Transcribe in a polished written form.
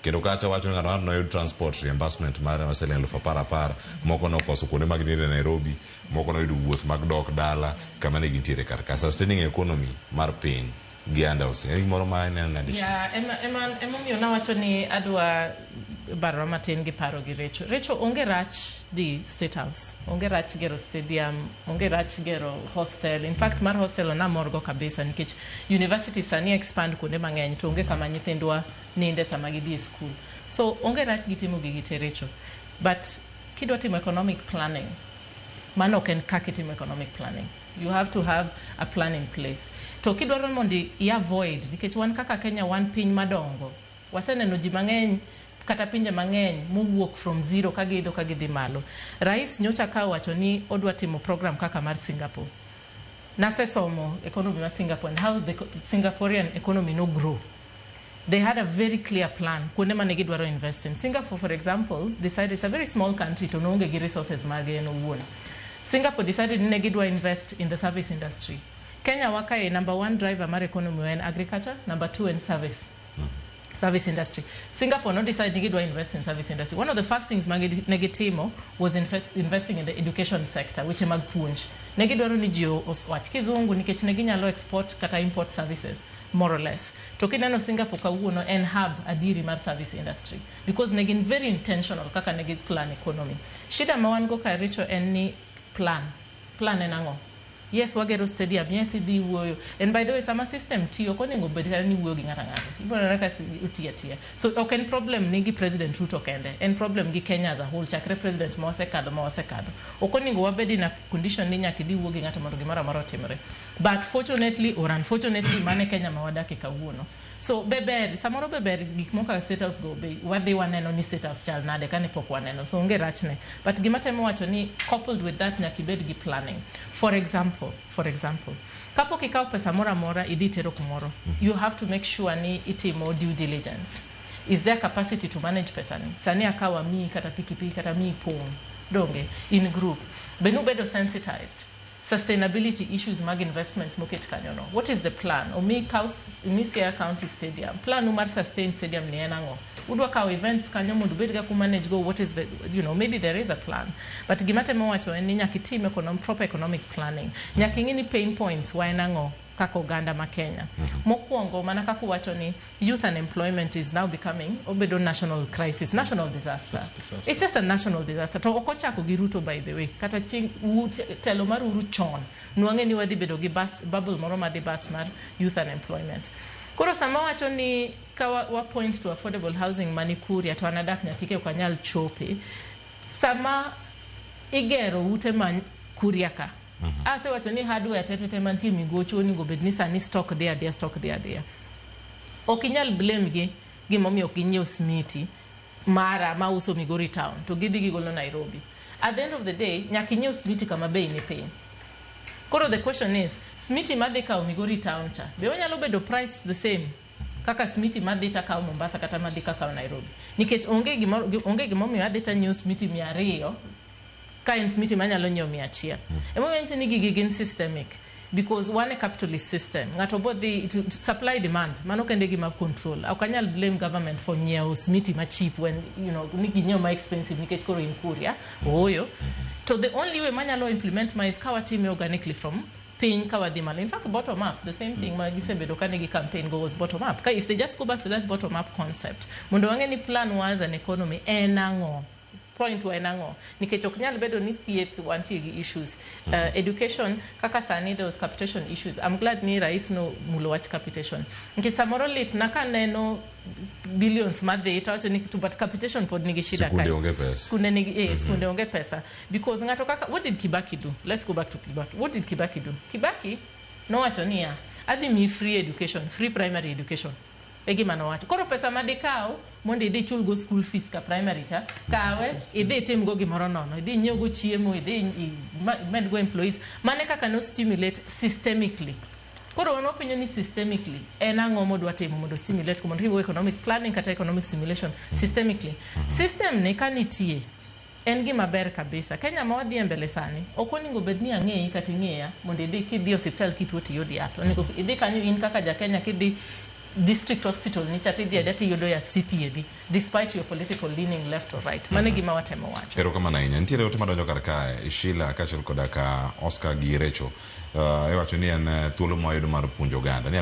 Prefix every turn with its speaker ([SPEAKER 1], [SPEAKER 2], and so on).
[SPEAKER 1] Kendo kacha wacho ni ng'ato ng'ato noyud transport reimbursement mare ma siling 10,000 10,000, moko nokoso kuonde mag nindo e Nairobi, moko noyudo wuoth mag dok dala kama ne gintiere kar ka. Sustaining economy mar piny gi handouts en gimoro ma ineno nade?
[SPEAKER 2] Yeah, ema emomiyo nawacho ni adwa barora matin gi paro gi Recho. Recho, onge rach dhi State House, onge rach gero stadium, onge rach gero hostel. In fact, mar hostel namorgo kabisa nikech university sani expand kuonde mang'eny to onge kama nyithindwa ninde sama gidhi e school. So onge rach gi timo gigi te, Recho. But kidwa timo economic planning, mano ok en kaka itimo economic planning. You have to have a plan in place. To kidwaro mondo i avoid, nikech wan kaka Kenya wan piny madongo, waseneno ji mang'eny kata pinje mang'eny mowuok from zero ka giidho ka gidhi malo. Rais nyocha ka owacho ni odwa timo program kaka mar Singapore. Nasesomo economy mar Singapore and how the Singaporean economy no grow. They had a very clear plan kuonde mane gidwaro invest in. Singapore, for example, decided, it's a very small country to noonge gi resources mage en owuon. Singapore decided ni ne gidwa invest in the service industry. Kenya wakae, number one driver mar economy en agriculture, number two en service industry. Singapore no decide ni gidwa invest in service industry. One of the first things ma ne gitimo was investing in the education sector, weche mag puonj. Ne gidwaro ni ji owach kizungu nikech ne ginyalo export kata import services more or less. To kineno Singapore kawuono en hub adieri mar service industry because ne gin very intentional kaka ne gi plan economy. Shida ma wan go ka, Richo, en ni plan. Plan en ang'o? Yes, wagero stadium, yes, idhi wuoyo. And by the way, sama system tiyo, ok onego bed kata ni wuoyo gi ng'ato ang'ato. Ibiro neno ka otiyo atiya. So ok en problem ni gi President Ruto kende, en problem gi Kenya as a whole, chakre president ma wasekadho ma wasekadho. Ok onego wabed in a condition ni nyaka idhi wuo gi ng'ato mondo gimoro amora otimre. But fortunately or unfortunately, mano e Kenya ma wadakie kawuono. So be ber, samoro be ber gik moko kaka State House go be wadhi waneno ni State House chal nade kane pok waneno. So onge rachne. But gima temo wacho ni coupled with that nyaka ibed gi planning. For example, kapok ikawo pesa moro amora idhi tero kumoro, you have to make sure ni itimo due diligence. Is there capacity to manage pesani? Sani akawo amiyi kata pikipiki kata miyi pong'. Donge in group. Be nubedo sensitized? Sustainability issues mag investments moket kanyo no. What is the plan? Omi kaw omi Siaya County Stadium. Plan u mar sustain stadium ni en ang'o? Udwa kawo events kanyo mondo ubed kaka manage go, what is the, maybe there is a plan. But gima temo wacho en ni nyaka itim proper economic planning. Nyaka ing'i ni pain points wa en ang'o kaka oganda ma Kenya. Mokwongo, mana kaka uwacho ni youth unemployment is now becoming obedo national crisis, national disaster. It's just a national disaster. To ok ochako gi Ruto, by the way. Kata chieng' telo mar Uhuru chon, nwang'e ni wadhi bedo gi bus, bubble moro madhi bus mar youth unemployment. Koro sama wacho ni ka wa point to affordable housing mani Kuria to an adak Nyatike ok anyal chope. Sama igero ute ma Kuria ka, asewacho ni hardware tetete mantie Migocho onego bed ni sani stock dhi adhiya, stock dhi adhiya. Ok inyal blame gi gimomiyo ok ginyiew smiti mara mauso Migori town to gidhi gigolo Nairobi. At the end of the day, nyaka inyiew smiti kama bei ni piny. Koro the question is, smiti madhi kawo Migori town cha, be onyalo bedo priced the same kaka smiti madhi takawo Mombasa kata madhi kakawo Nairobi? Nikech onge gimoro, onge gimomiyo adhi tanyiewo smiti 200 ka en smiti manyalo nyiewo 100. Emomiyo anyisi ni gigi gin systemic because wan e capitalist system. Ng'ato bo dhi to supply demand, mano kende gima control. Ok anyal blame government for nyiewo smiti ma cheap when ni ginyiewo ma expensive nikech koro in Kuria. Ooyo. To the only way manyalo implement ma is ka watime organically from piny ka wadhi malo. In fact, bottom up, the same thing ma gisebedo ka nigi campaign go was bottom up. Ka if they just go back to that bottom up concept, mondo wang'e ni plan was an economy en ang'o, point wa en ang'o, nikech ok nyal bedo ni thieth wantie gi issues, education kaka sani there was capitation issues. I'm glad ni rais no mulo wach capitation nikech samoro lit na kaneno billions madhi to awacho ni to but capitation pod nigi shida.
[SPEAKER 1] Skunde
[SPEAKER 2] kae.
[SPEAKER 1] Onge pesa.
[SPEAKER 2] Skunde nigi skunde onge pesa because ng'ato kaka, what did Kibaki do? Let's go back to Kibaki. What did Kibaki do? Kibaki nowacho niya, adhi miyi free education, free primary education. E gima nowacho. Koro pesa ma dikaw mondo idhi chulgo school fees ka primary cha, kawe idhi itimgo gimoro nono, idhi inyiew chiemo, idhi imedgo employees. Mane kaka no stimulate systemically. Koro wan wapenjo ni systemically en ang'o modwa timo mondo stimulate, mondo timo economic planning kata economic stimulation systemically. System ni ka nitie en gima ber kabisa. Kenya ma wadhi e mbele sani, ok onego bed ni ang'eyi kata ing'eya mondo idhi kidhi e osiptal kituo tiyud yath. Onego idhi kanyo in kaka ja Kenya kidhi District hospital ni cha tidhi adhiya tiyudo yath tithiedhi despite your political leaning, left or right. Mano e gima watemo wacho.
[SPEAKER 1] Erokamano ahinya. Nitiere ote madonjo kar kae, Sheila kaachiel koda ka Oscar gi Recho. Iwacho ni en thuolo mwayudo mar puonjo oganda. Ni